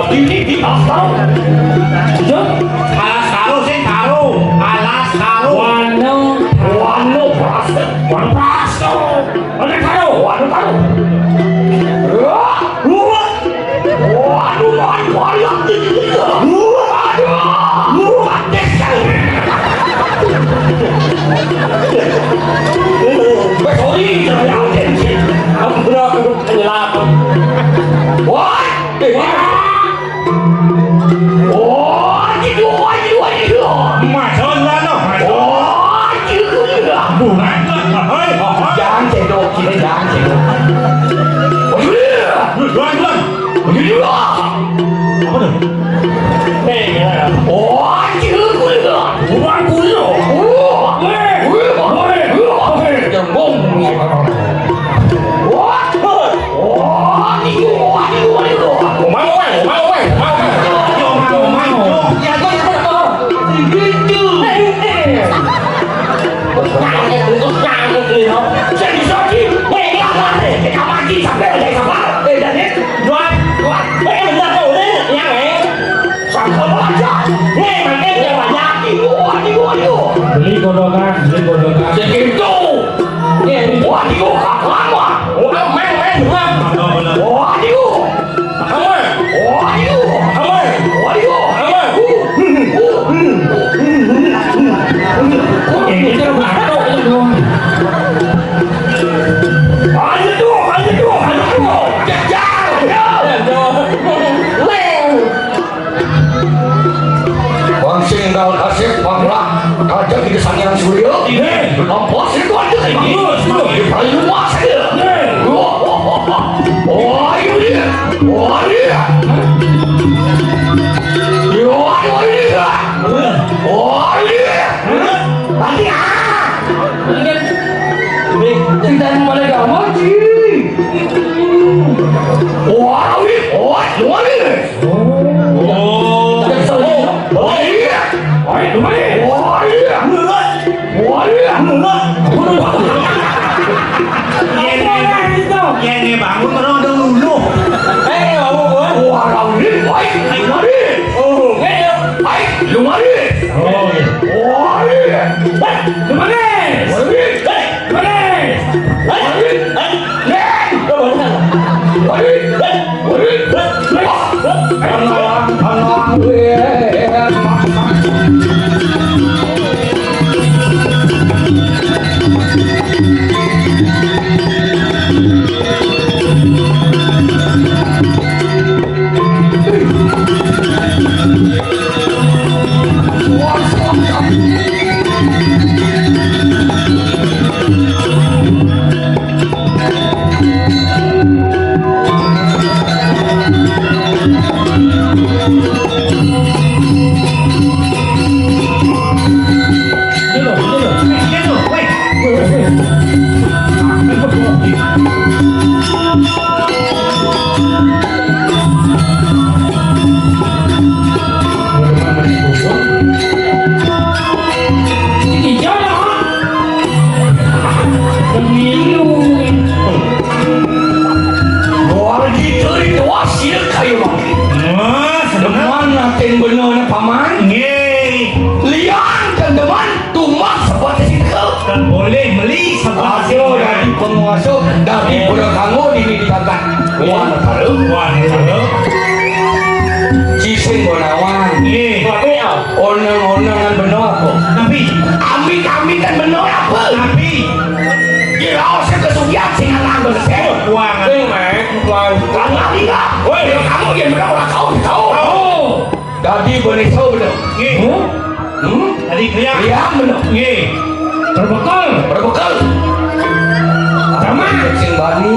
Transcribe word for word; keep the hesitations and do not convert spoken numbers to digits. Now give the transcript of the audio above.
Ini di Alas Taro. Iya. Alas Taro sing Taro. Alas Taro. Wano. Wano Prasto. Wano Prasto. Wano Taro. Wano Taro. Wah, wah. Waduh, waduh, waduh. Waduh. Waduh. Wes, sorry, sorry, sorry. Ampun, aku nyelap. Wah, eh, wah. Oh, gitu, oh, gitu, oh, gitu. Mas, oh, enggak, no, Mas. Oh, gitu, gitu. Bukan, Mas. Hei, hei. Jangan cendok, kita jangan cendok. Oh, gitu. Duluan, duluan. Iya. Apa tuh? Eh, iya. Oh, anjir, gue ya. Bukan gue ya. Oh, gue, gue, gue, gue. Jangan ngomong. Wah, wah, niku, wah, niku, wah, niku. Ngomong, ngomong, ngomong, ngomong, ngomong. Ngomong, ngomong, ngomong. Ya, gue, gue, gue. Gitu. Eh, eh. Terus nangis, terus nangis, gitu. Jadi, jadi. Weh, ini apa nih? Kita mati sampai ada sabar. Eh, dan ini Dua, dua. Eh, bener tuh, ini yang, eh. Sangka aja. Nih, makin dia banyak. Ibu, ibu, ibu. Beli godokan, beli godokan. Segitu. Nih, waduh, kakak mah. Udah, main, main, main. Bener, bener. Waduh. Aman. Waduh. Aman. Waduh. Aman. Ini tuh batuk itu dong. Ayo tuh, ayo tuh, ayo tuh. Kejar. Bang singgal kasih panglah kaca di kesangian surya. Iya. Lepas itu aja ini. Bagus, bagus. Di paling luas aja. Iya. Wah, wah, wah, wah. Oh, ini dia. Oh, ini dia. Iya, oh, ini dia. Iya. Oh, ini dia. Hah? Nanti, ah. Ini kan, eh, cinta yang paling gampang, Ci. Wah, ini, oh, ini. Oh. Oh, iya. Oh, iya. Oh, iya. Oh, iya. Yén, yén bangun, merono dulu. Eh, bangun, Bos. Wah, ini, baik. Ayo, mari. Oh, iya. Baik, lu mari. Oh, iya. Oh, iya. Baik, lu mari. Mari. Baik. Iki jalan. Pemilu. Luar gitu itu wasil kayu mangki. Wah, sebenarnya. Demen natin bener, Paman. Nggih. Lian dan demen tumbas seperti situ. Dan boleh meli seperti. Aduh, dari penguasa, dari berkanggo ini diangkat. Wah, tahu. Wah, tahu. Cising Bonawan. Nggih. Tapi ya. Oneng-onengan bener apa? Tapi. Amit-amitan bener apa? Tapi. Diraos kesugihan sing anak bersih. Wah, sing, Mek. Wah. Kamu lagi nggak? Woi, kamu yang bener orang kau tahu. Oh. Dadi bener bener. Nggih. Hmm? Hmm? Tadi kriak. Kriak bener. Nggih. Berbekal. Berbekal. Sama. Sing bani.